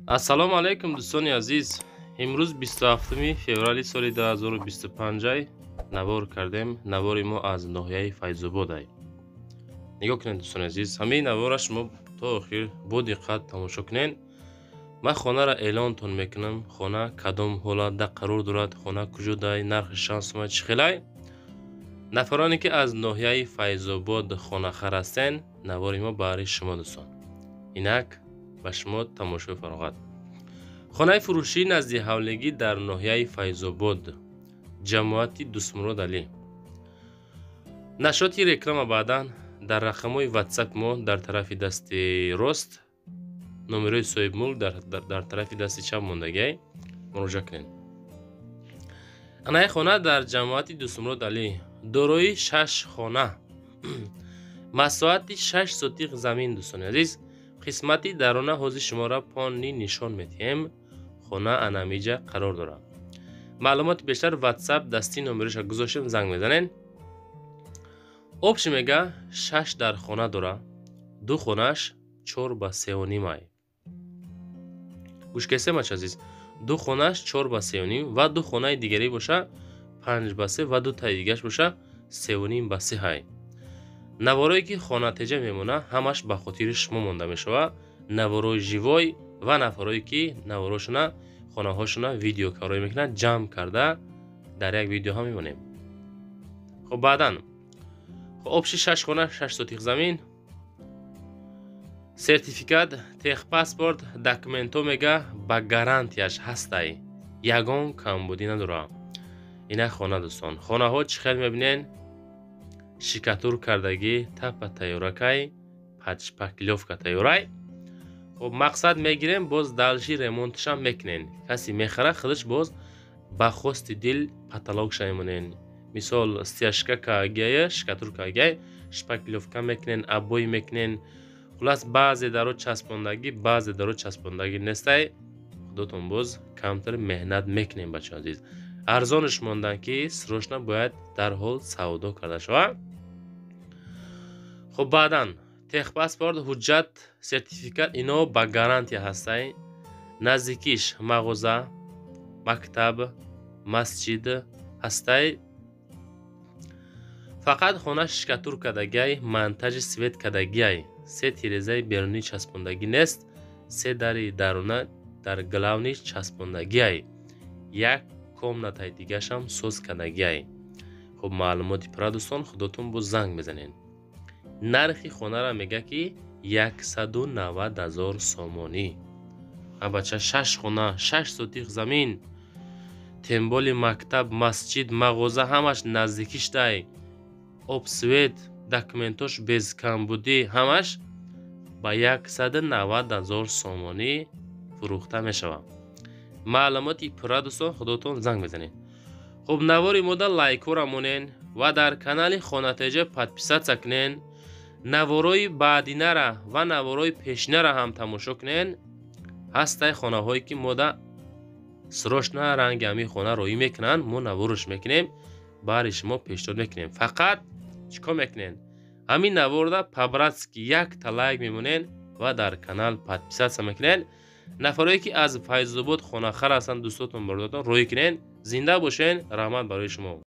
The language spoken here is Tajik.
Ассалому алайкум, дӯстони азиз. Имрӯз 27 феврали соли 2025 навор кардем. Навори мо аз ноҳияи Файзободай. Нигоҳ кунед, дӯстони азиз, ҳамаи навора шумо то охир бо диққат тамошо кунед. Ман хонаро эълонтон мекунам. Хона кадом ҳолатда қарор дорад, хона куҷодай, нархи чанд сума, чӣ хелай. Нафароне ки аз ноҳияи Файзобод хонахар ҳастен, навори мо баҳри шумо, дӯстон. Инак ба шумо тамошои фароғат. Хонаи фурӯшӣ назди ҳавлигӣ дар ноҳияи Файзобод, ҷамоати Дӯстмурод Алӣ. Нашоти реклама баъдан дар рақамҳои ватсап мо дар тарафи дасти рост, номерои соҳибмулк дар тарафи дасти чап мондагиай, муроҷиат кунед. Анаи хона дар ҷамоати Дӯстмурод Алӣ, дорои шаш хона, масоҳати 6 сотиқ замин. Дӯстони азиз, қисмати дарона ҳозир шуморо полный нишон медиҳем. Хона анамиҷа қарор дорад. Маълумоти бештар ватсап дастии номероша гузоштем, занг мезанед. Общий мега шаш дар хона дора, ду хонааш 4 ба 3,5 ай. Гӯш кесем, бача азиз, ду хонааш 4 ба 3,5 ва ду хонаи дигарӣ боша 5 ба 3 ва ду таи дигараш боша 3,5 ба 3 ҳай. Наворое ки хонатеҷа мемона, ҳамаш ба хотири шумо монда мешавад. Наворои живой ва нафарое ки наворошона, хонаҳошона видео кароӣ мекунанд, ҷамъ карда дар як видеоҳо мемонем. Хоб, баъдан общий шаш хона, 6 сотиқ замин, сертификат, техпаспорт, документҳо мега ба гарантияш ҳастай, ягон камбудӣ надорад. Инак хона, дӯстон. Хонаҳо чӣ хел мебинен, штукатур кардагӣ, тапа тайёракай, под шпаклёвка тайёрай. Хоб, мақсад мегирем, боз дальше ремонташам мекунен. Касе мехара, худаш боз ба хости дил потолокша мемонен. Мисол, стяжка кагияя, штукатур кагияй, шпаклёвка мекунен, обои мекунен. Хулас, баъзе даро часпондагӣ, баъзе даро часпондагӣ нестай. Худотон боз камтар меҳнат мекунем, бачаҳо азиз. Арзонаш мондан ки срочно бояд дарҳол савдо карда шавад. Хуб, баъдан техпаспорт, ҳуҷҷат, сертификат, ино ба гарантия ҳастай. Наздикиш мағоза, мактаб, масҷид ҳастай. Фақат хона штукатур кардагиай, монтажи свет кардагиай, се тирезаи берунӣ часпондагӣ нест, се дари даруна дар главный часпондагиай, як комнатаи дигашам соз кардагиай. Хуб, маълумоти пурра, дӯстон, худотон боз занг мезанед. Нархи хонара мега ки 190 000 сомонӣ. Абача, шаш хона, 6 сотиқ замин, тем более мактаб, масҷид, мағоза ҳамаш наздикиштай, об, свет, документош без камбудӣ, ҳамаш ба 190 000 сомонӣ фурӯхта мешавад. Маълумоти пурра, дӯстон, худотон занг мезанед. Хуб, навори мода лайкҳоро монен ва дар канали Хонатеҷа подписаться кунен. Наворои баъдинара ва наворои пешинара ҳам тамошо кунен. Ҳастай хонаҳое ки мода срочно ранги ҳамин хона роӣ мекунанд, мо наворш мекунем, баҳри шумо пешниҳод мекунем. Фақат чӣ кор мекунен? Ҳамин наворда по-братски якта лайк мемонен ва дар канал подписаться мекунен. Нафарое ки аз Файзобод хонахар ҳастанд, дӯстотон, бародаротон роҳӣ кунен. Зинда бошен, раҳмат барои шумо.